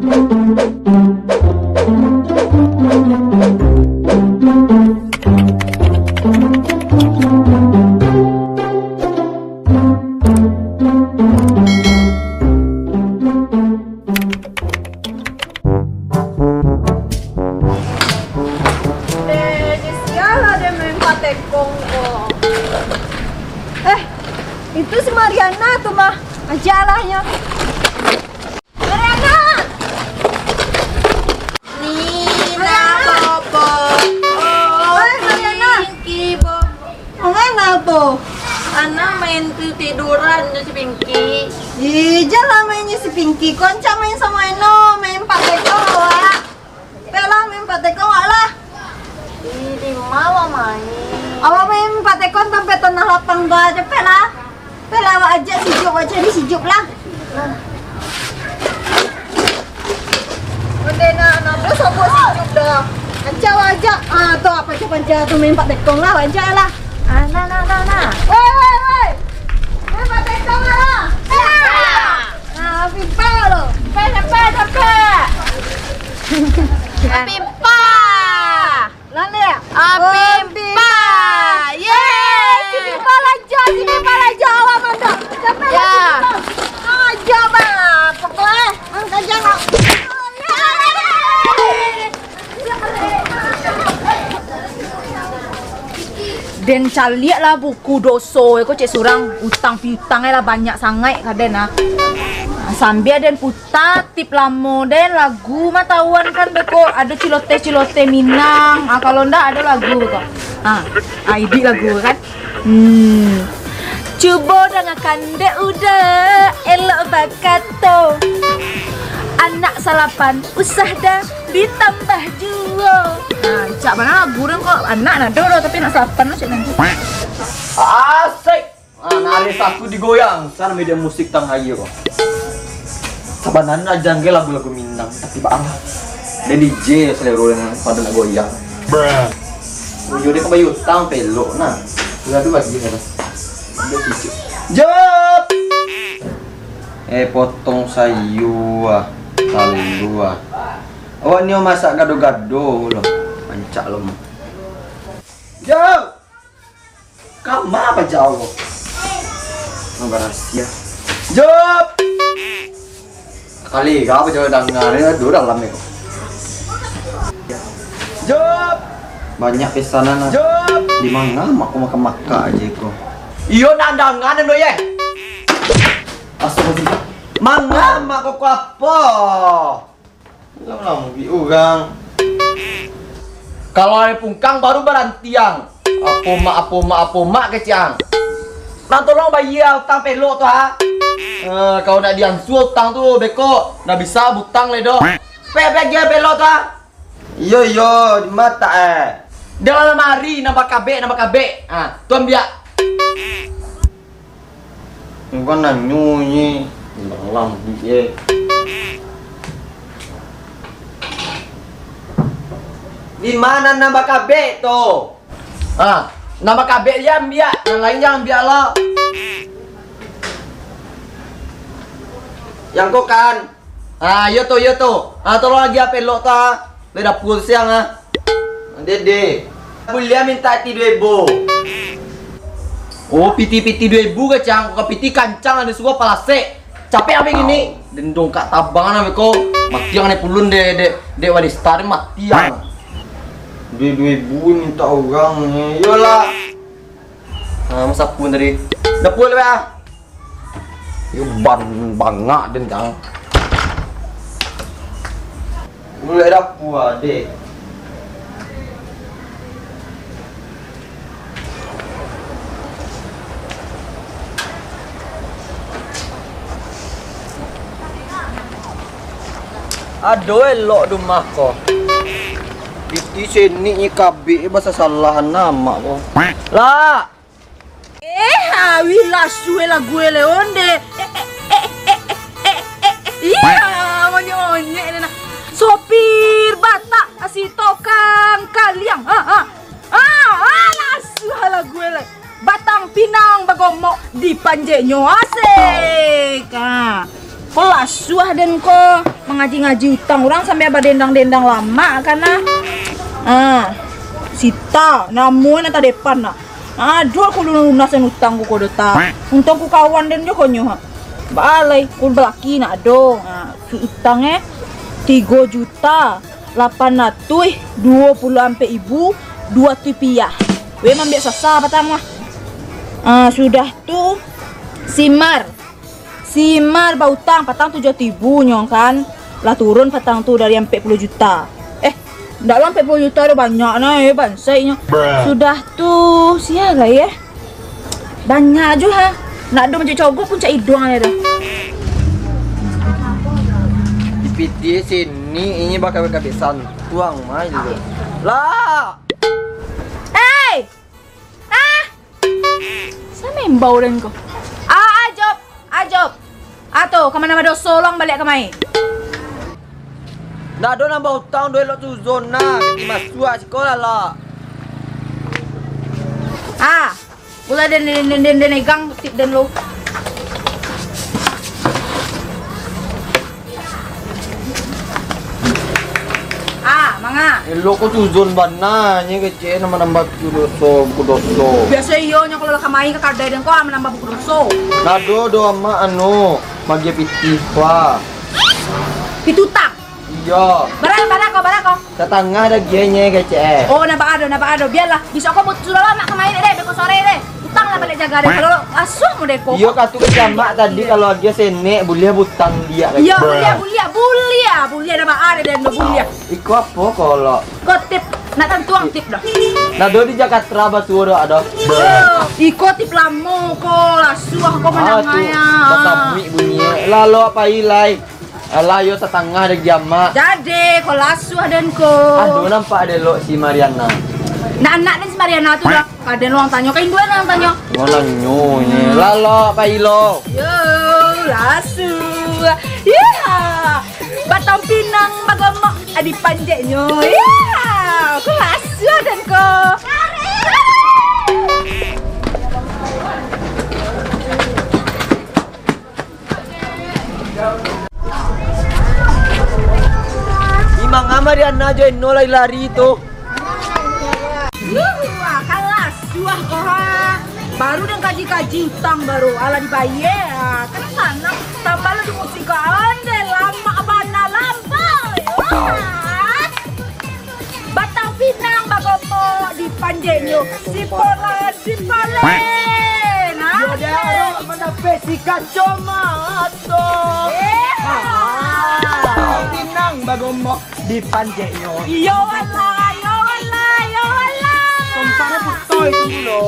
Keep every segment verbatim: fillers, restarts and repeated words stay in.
Eh, sia lah den main patekong ko. Eh, itu si Mariana tu mah. Ajaklah nyo. Mariana! Nina, Mariana! Bobo. Oh, hai, Mariana. Pinky, Bobo. Mangana tu? Ana main tu tiduran jo si Pinky. Ih, jan lah main jo si Pinky. Ko rancak main samo Eno, main patekong awak. Pek lah, main patekong awak lah. Ih, di ma awak main? Awak main patekong tampek tanah lapang tu, capek lah. Pek lah, awak ajak si Jup, awak cari si Jup lah. Ondeh nak, nak bos sobok si Jup dah. Rancak awak ajak. Ah, tu apa cak panca tu main patekong lah, awak ajak lah. Ah, nah, nah, nah, nah. Woi, woi, woi. Main patekong lah. Ah, pimpa lo. Sampai, sampai, sampai. Pimpa. Lah, Lek? Apimpa. Yeay. Sini balajar, sini balajar, awak mandok. Sampai lah sini, Bang. Ajar, Bang. Pokoknya, angkat jalan. Den caliak lah buku doso ko cek surang, utang piutang lah banyak sangaik ka den ah. Sambia den puta tip lamo den lagu mah tauan kan beko, ado ciloteh-ciloteh Minang. Ah, kalau ndak ado lagu beko. Ah, ah, idik lagu kan. Hmm. Cubo dangakan dek Uda, elok bakato. Anak salapan usah dah ditambah juo. Nah, cak bana lagu urang ko, anak nado doh, tapi anak salapan lo cak nanti. Asik. Ah, nah, ari Sabtu digoyang, sana media musik tang ayo ko. Sabananyo jangge lagu-lagu Minang, tapi baa lah. Den D J salero den pado nak goyang. Ujo dek bayu utang pelok nah. Udah tu bagi kan. Udah cucuk. Jawab. Eh, potong sayua, talua. Awak nio masak gado-gado lo. Rancak lo. Yo. Kama apa jauh? Mangarasia. Jawab. Kali ka apa jauh danga ni, aduh dalam ni. Jawab. Banyak pesanan lah. Jawab. Di manga mak ko makan-makan aja ko. Iyo, nak danga ni lo ye. Astagfirullah. Manga mak ko ko apa? Lamo-lamo bi urang. Kalau ari pungkang baru baranti ang. Apo mak, apo mak, apo mak kecek ang. Nang tolong bayia utang pelok tu ha. Eh, kalau nak diansua utang tu beko, ndak bisa butang le doh. Pe, pe, agiah pelok tu ha. Iyo, iyo, di mata eh. Dalam lamari, nambah kabek, nambah kabek. Ah, tu ambiak. Bukan nanyo ni. Dalam duit eh. Di mana nambah kabek tu? Ah, nambah kabek je ambiak, yang lain jangan ambiak lah. Yang kau kan? Ah, iyo tu, iyo tu. Ah, tolong lagi apelok tu ah. Lai dapua siang ah. Dede. Buliah minta piti duo ribu. Oh, piti-piti duo ribu kecek ang, ka piti kancang ado suruah palasek. Capek abih gini. Den dongkak tabang nah beko. Mati ang ni pulun dek, dek, dek Wadista ni mati ang. Duo, duo ribu minta urang ni. Iyolah. Ah, masapu tadi. Dapua lah ah. Yo ban bangak den jang. Mulai dapua deh. Ado elok di rumah ko. Piti senik ni kabek basa salahan amak ko. Lah. Eh, awih lasuh lagu e le onde. Eh, eh, eh, eh, eh, eh, eh, eh. Iya, monyonyek ni nah. Sopir Batak, si tokang kaliang. Ha, ha. Ha, ha, lasuh lagu e le. Batang pinang bagomok di panjeknyo. Asik. Ha. Lasuah den ko mangaji-ngaji utang urang sampai badendang-dendang lamak kan nah. Ah, Sita, namo nan tadepan nah. Aduh, aku lunasan utang ku ko do ta. Untuang ku kawan den jo konyo ha. Balai, ku balaki nak do. Ha, utang eh tigo juta lapan ratuih duo puluah ampek ribu duo ratuih piah. Weh, mambiak sasa patang lah. Ah, sudah tu, Simar. Simar bautang patang tujuah ribu nyo kan. Lah turun patang tu dari ampek puluah juta. Eh, ndak lah ampek puluah juta tu banyak nah, eh, bansaiknyo. Sudah tu, sia lai, eh. Banyak jo ha. Nak do macam cogok puncak iduang dia tu. Di piti sini, ini bakal kabisan. Tuang mah dulu. Lah. Hei! Ah! Samembau den ko. Ah, Ajop, Ajop. Ah, tu, ka mano badoso lo ang baliak kamari? Ndak ado nambah utang doh, elok tu zon nah, piti masuak siko lah, lah. Ah, Ulah den, den, den, den, den egang tip den lo. Ah, manga. Elok ko suzon bana, nyo kecek nambah-nambah buku doso, buku doso. Biaso iyo nyo kalau lah kamari ka kadai den ko, ah, manambah buku doso. Nado do amak anu, magiah pitih ko, ah. Pitih utang. Iyo. Bara, bara ko, bara ko? Satangah dagiahnyo kecek. Oh, nampak ado, nampak ado. Bialah, bisuak ko butuh sudah lah nak kamari deh, beko sore deh. Utang lah baliak jaga deh. Kalau asuah mo deh ko. Iyo, katu ka jamak tadi, kalau agiah senek, buliah butang dia. Iyo, buliah, buliah, buliah, buliah, nampak ado deh, buliah. Iko apo ko lo? Ko tip, nak tantuang tip dah. Nado di Jakarta basuo dah ado. Iko tip lamo ko, lasuah ko manang tu. Basabuik bunyi. Lalo apai lai. Alah, yo tatangah dek jamak. Jadi, ko lasuah den ko. Aduh, nampak ado elok si Mariana. Nak anak den si Mariana tu dah. Kaden lo ang tanyo, ka induan ang tanyo. Mananyo ni. Lalo, pai lo. Yo, lasuah. Ya. Batang pinang bagomok dipanjeknyo. Ya. Ko lasuah den ko. Imang Amariana jo Eno lari-lari tu. Yuh, kalah suah ko ha. Baru den kaji-kaji utang baru, alah dibayie. Ah, kan sanang. Tambah lo di musik ko, onde lamak bana lambai. Wah. Batang pinang bagomok dipanjeknyo, si Polan, si Palen. Nah, yo, dah, manape si kacomato. Eh. Ah, batang pinang bagomok dipanjeknyo. Iyo, alah, iyo, alah, iyo, alah. Tompaknyo putih itu dulu.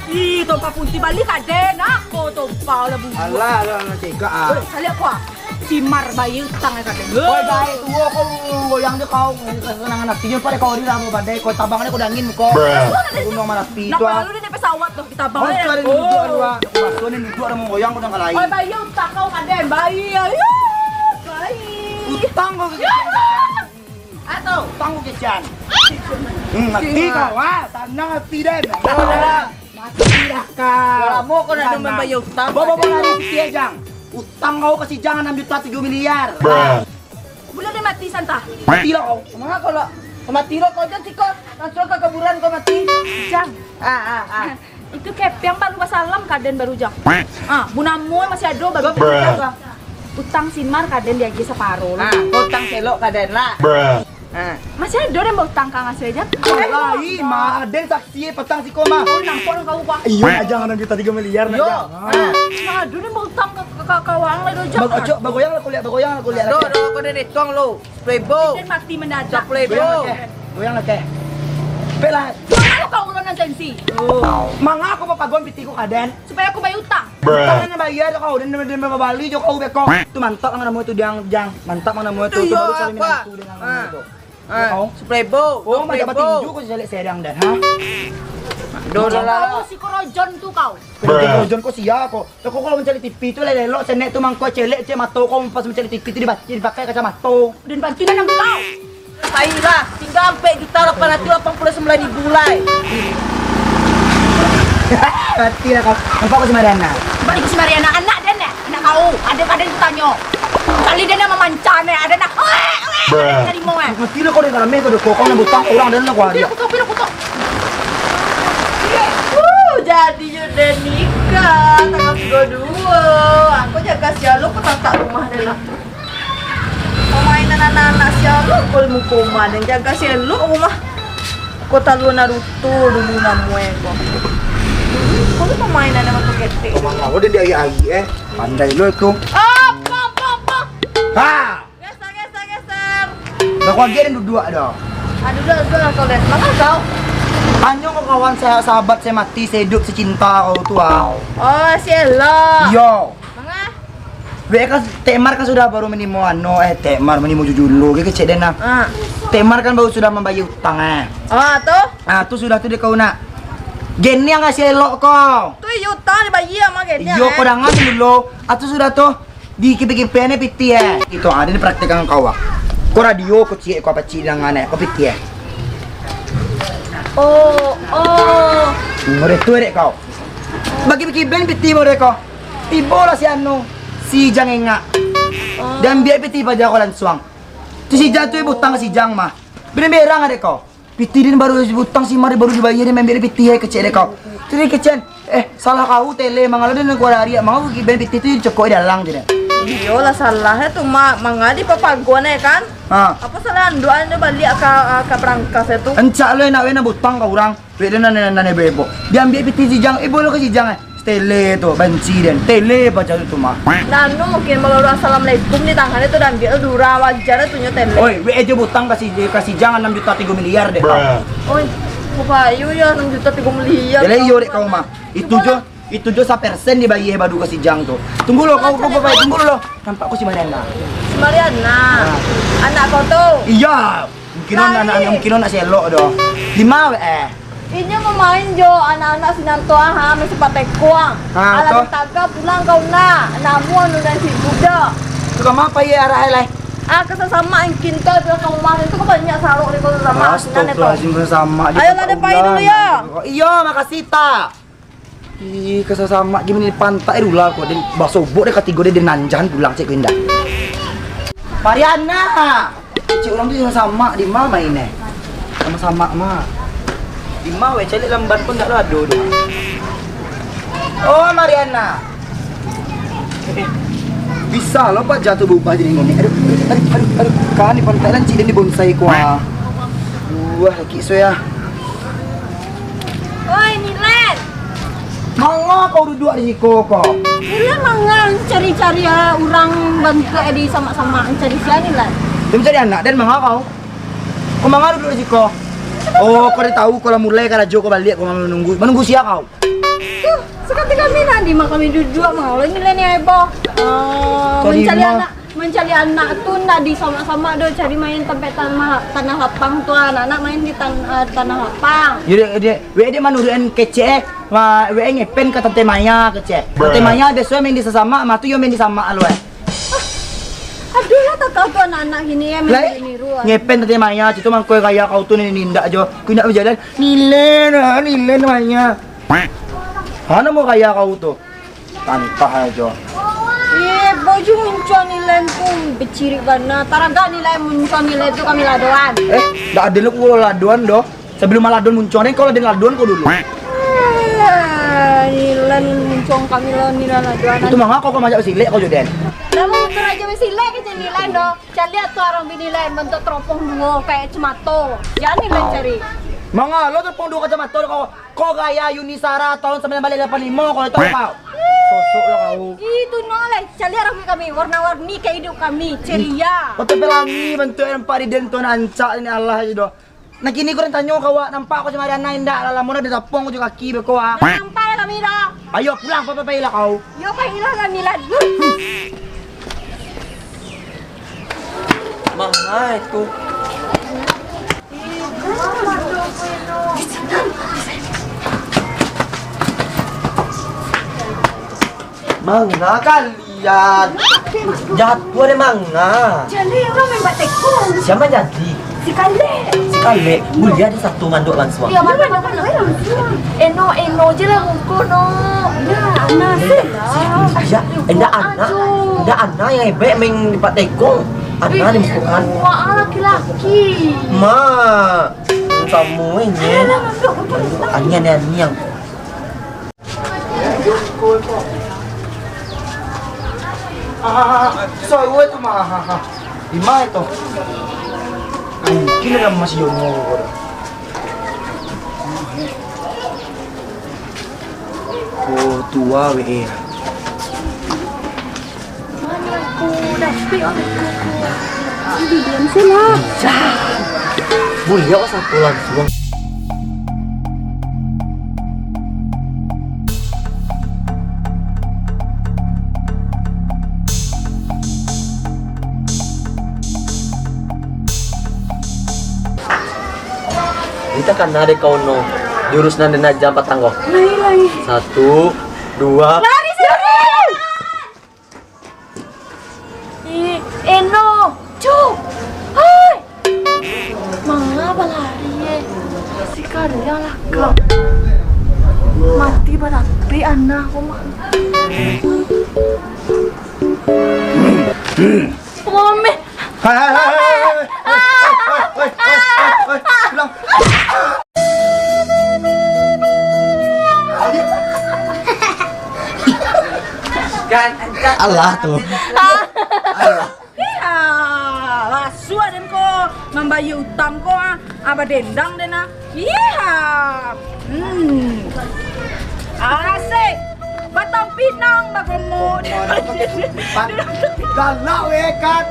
Ih, tompa punti bali kaden, ah, ko tompa lah bubuak. Alah, alah, alah, cegak, ah. Weh, saliak ko, ah. Simar bayie utang, eh, kaden. Woi, baik, tuo ko goyang je kau, kesenangan hati je, pada kau ni lah, badai, kau tabang ni, kau dangin, kau. Gunung Marapi tu, ah. Nak lalu ni naik pesawat tu, ditabang. Oh, tu ada ni duduk, aduh, ah. Aku masuk ni duduk, ada menggoyang, kau dah kalai. Woi, bayie utang kau, kaden, bayie, ayo, bayie. Utang kau ke? Ya. Ato. Utang kau kecekan. Hmm, mati kau, ah. Sanang hati den. Yo, dah. Mati dah kau. Lamo kau nak main bayar utang. Bawa, bawa lari, piti Jang. Utang kau ka si Jang anam juta tujuh miliar. Buliah den mati santa. Mati lah kau. Manga kau lah. Mati lah kau, Jang, siko. Langsung ka kuburan kau mati. Jang. Ah, ah, ah. Itu kepiang baru basalam kaden baru, Jang. Ah, bunamo masih ado baru. Utang Simar kaden diagiah saparo lah. Ah, utang selok kaden lah. Ah. Masih ado den bautang ka ang asuah, Jang? Lai, mah, den saksi patang siko, mah. Oh, nampak dong kau, Pak. Iyo, Jang, anam juta tigo miliar, nah, Jang. Ah. Nah, ado den bautang ka, ka, ka, ka waang lah, Jang. Bago-, cok, bagoyang lah kuliah, bagoyang lah kuliah. Do, do, kau den etong lo. Sepuluh ribu. Den mati mendadak. Sepuluh ribu. Goyang lah, keh. Goyang lah, keh. Pek lah. Manga kau ulun nan sensi. Manga kau papagon piti ko kaden. Supaya aku bayar utang. Utang nan bayar jo kau, den, den, den babali jo kau beko. Tu mantap lah namo tu, Jang, Jang. Mantap lah namo tu. Tu baru kali minantu dengan namo tu. Ah, sepuluh ribu, oh, macam sepuluh ribu. Batinju kau caliak serang dah, ha? Doh, doh lah. Kau si korojon tu kau. Korojon, korojon kau sia kau. Kau kalau mancaliak tipi tu lelok senek tu mangko celek cek mato kau pas mancaliak tipi tu dibaci dipakai kacamato. Den bantu tanam kau. Pailah, tingga ampek juta lapan ratuih lapan puluah sambilan ribu lai. Mati lah kau. Nampak kau si Mariana? Nampak kau si Mariana? Anak den, eh? Anak kau. Ado kaden tanyo. Kali dia nak mamanca, eh, ada nak. Oe, oe, ada nak limo, eh. Mati lah kau dengan ramai kau dek kau, kau nak butang orang dan nak kuari. Kutok, kutok, kutok. Uh, jadi yo den nikah tanggal tigo duo. Aku jaga sialo, aku tatak rumah den lah. Pamainan anak-anak sialo, kau muko rumah den jaga sialo rumah. Kau talua Naruto dulu namuah kau. Kau tu pamainan yang waktu ketek. Kau mangau den di aia-aia, eh. Pandai lo tu. Ah, pang, pang, pang. Ha! Geser, geser, geser. Dah kau agiah den duduak dah. Ah, duduak, duduak lah kau, Den. Manga kau? Tanyo kau kawan sa-, sahabat saya mati, saya hidup, saya cinta kau tu, ah. Oh, si Elo. Iyo. Manga? Wek kan, Tekmar kan sudah baru manimo ano, eh, Tekmar manimo jujulo, kecek den nah. Ah. Tekmar kan baru sudah mambayia utang, eh. Ah, tu? Ah, tu sudah tu dek kau nak. Geniang lah si Elo kau. Tu iyo utang dibayia sama Geniang, iyo, eh. Kau dangan dulu. Ah, tu sudah tu. Di kipe-kipe ni pitih, eh. Itu ada dipraktekkan kau, ah. Kau radio, kau ciek, kau apa ciek dengan, eh. Kau pitih, eh. Oh, oh. Model tu, dek kau. Bagi-bagi ben pitih model kau. Tibo lah si anu, si Jang Engak. Oh. Diambiak pitih paja kau lansuang. Tu si Jang tu, eh, butang si Jang mah. Berang-berang, dek kau. Pitih den baru butang si Mari, baru dibayia, den maambiak pitih, eh, kecek dek kau. Tu den kecek, eh, salah kau tele, mangalo den kuadari, mangalo ben pitih tu dicokok di dalam je den. Iyolah salah, eh, tu ma-, manga dipapaguan, eh, kan? Ha. Apa salah anduan tu baliak ka, ka barangkas, eh, tu? Encak lo enak wena butang kau urang. Wek den nan, nan, nan ebo-ebo. Diambiak pitih si Jang, eh, bolo ka si Jang, eh. Tele tu, banci den. Tele paja tu mah. Nanu mungkin malolo assalamualaikum di tangan tu, dan dia tu dura wajar tu nyo tele. Oi, wek aja butang ka si, ka si Jang anam juta tigo miliar dek kau. Oi, bukayo yo anam juta tigo miliar. Yalah, iyo dek kau mah. Itu jo, itu jo sapersen dibayia badu ka si Jang tu. Tunggu lo, kau, kau, kau, tunggu lo. Nampak kau si Mariana. Si Mariana. Ah. Anak kau tu? Iya. Mungkin on anak, mungkin on nak selok doh. Di ma wek, eh? Inyo mamain jo anak-anak sinan tu, ah, main sepak teko, ah. Ha, alah tu. Ditaga pulang kau nak. Namuah anu nan sibuk dah. Tu ka ma pai arah lai? Ah, ka Sasamak, ingkin tu ado ka rumah tu, ka banyak sarok di ka Sasamak sinan tu. Astagfirullahalazim, ka Sasamak. Ayolah, den pai dulu, yo. Iyo, makasih, tak. Ih, ka Sasamak gimana di pantai dulu lah kau. Den basobok deh katigo deh, den nanjan pulang cek kau indak. Mariana! Cek urang tu Sasamak di ma main eh? Sama-sama mah. Di ma weh, caliak lamban pun tak ado tu. Oh, Mariana. Eh, bisa lo Pak jatuh berubah jadi nenek. Aduh, aduh, aduh, aduh. Kan di pantai lancik dan di bonsai kuah. Wah, laki so ya. Oi, Nilan. Manga kau duduak di siko ko? Nilan manga cari-cari, ah, urang bantuak di Samak-Samak, cari sia Nilan? Dia mencari anak, dan manga kau? Kau manga duduak di siko? Oh, kau dah tahu kau lah mulai karajo kau baliak, kau manunggu. Manunggu sia kau? Tuh, sakati kami nak di ma kami duduak, manga lo Nilan ni heboh. Ah, mencari anak. Mancari anak tu ndak di Samak-Samak doh, cari main tampek tanah, tanah lapang tu, anak-anak main di tan-, ah, tanah lapang. Yo dek, dek, wek dek manuruik an kecek, eh. Ma-, wek ngepen ka Tante Maya kecek. Tante Maya biaso main di Sasamak, mah tu yo main di Samak lo, eh. Aduh lah, tak tahu tu anak-anak gini ya, main lai, niru, ah. Ngepen Tante Maya, cito mangkoi gaya kau tu ni, ni ndak jo. Kau ndak bajalan, Nilen, ah, Nilen Maya. Mana mau gaya kau tu? Tantah ajo. Eh, baju muncuang Nilan tu becirik bana. Taragak Nilan muncuang Nilan tu kami ladoan. Eh, dak ado lo kulo ladoan doh. Sebelum ladoan muncuang ni, kau ladoan, ladoan kau dulu. Eh, Nilan muncuang kami lawan Nilan ladoan. Itu manga kau, kau majak basilek kau jo den. Dah mau karajo basilek kecek Nilan doh. Caliak tu urang bini Nilan bantuak teropong duo kayak kacamato. Jan Nilan cari. Manga lo teropong duo kacamato kau. Kau gaya Yuni Sara tahun sambilan baleh lapan limo, kau tahu kau? Sosok lah kau. Ih, tu no lah. Caliak rambut kami, warna-warni kayak hidup kami, ceria. Kau tu pelangi bantuak nampak di den tu, rancak ni Allah aja doh. Nah, kini kau tanyo kau, ah, nampak kau sama Mariana indak? Lah lamo dah ditapong kau jo kaki beko, ah. Nampak lah kami dah. Ayo pulang, pai-pai lah kau. Yo, pailah kami lah. Manga itu. Manga kalian? Jatuah deh manga. Jaleh urang main batekong. Siapa jadi? Si Kalek. Si Kalek, buliah ado satu mandok lansuang. Iyo, mandok, mandok, mandok. Eno, eno je lah muko no. Iyo, Ana se lah. Iyo, indak Ana. Aduh. Indak Ana yang ebek main batekong. Ana di muko kan. Wah, laki-laki. Ma. Samo ini. Alah, mandok, mandok. Anian, anian, anian. Ah, ah, ah, ah. Sawa tu mah, ah, ah, ah. Di ma tu? Anjing, dah masih jono ko dah. Oh, tua we. Mano aku dapik orang tu? Jadi diam se lah. Buliah awak satu lansuang. Kita kana dek kau no, jurus nan den aja patang ko. Lai, lai. Satu, dua. Lari, lari! Ih, eno, cu, hai. Manga balari, eh. Sikaliang lah kau. Mati barapek anak ko mah. Mami. Hai, hai, hai, hai, hai. Hai, hai, hai, hai, hai, hai, hai, pulang. Alah tu. Alah. Iya, lasuak den ko mambayia utang ko, ah. Ah, badendang den, ah. Iya. Hmm. Asik. Batang pinang bagomo. Galak weh, Kat.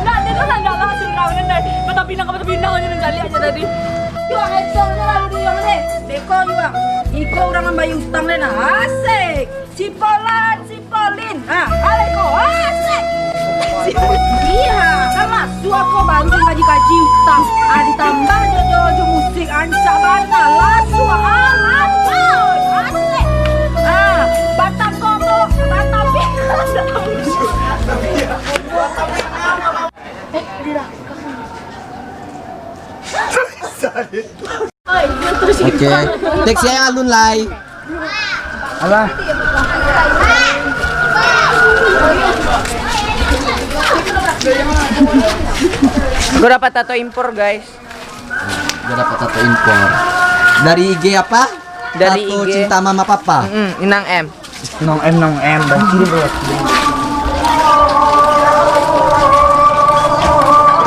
Ndak, dia tu galak surang den, deh. Batang pinang ka batang pinang aja den caliak aja tadi. Yuang, etong je lalu di yuang, deh. Deko yuang. Iko urang mambayia utang den, ah. Asik. Cipolan, cipolin. Ah, alai ko, asik. Iya, kan lasuak ko baru den kaji-kaji utang. Ah, ditambah jo, jo, jo musik rancak bana. Lasuak, ah, lasuak. Asik. Ah, batang komo, batang pinang. Eh, di belakang. Oke, teks ya alun lai. Alah. Gue dapat tato impor, guys. Gue dapat tato impor. Dari I G apa? Dari Tato I G. Cinta Mama Papa. Mm-mm, Inang M. Nong M, Nong M, banci deh, bro.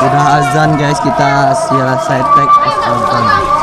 Udah azan, guys, kita selesai teks azan.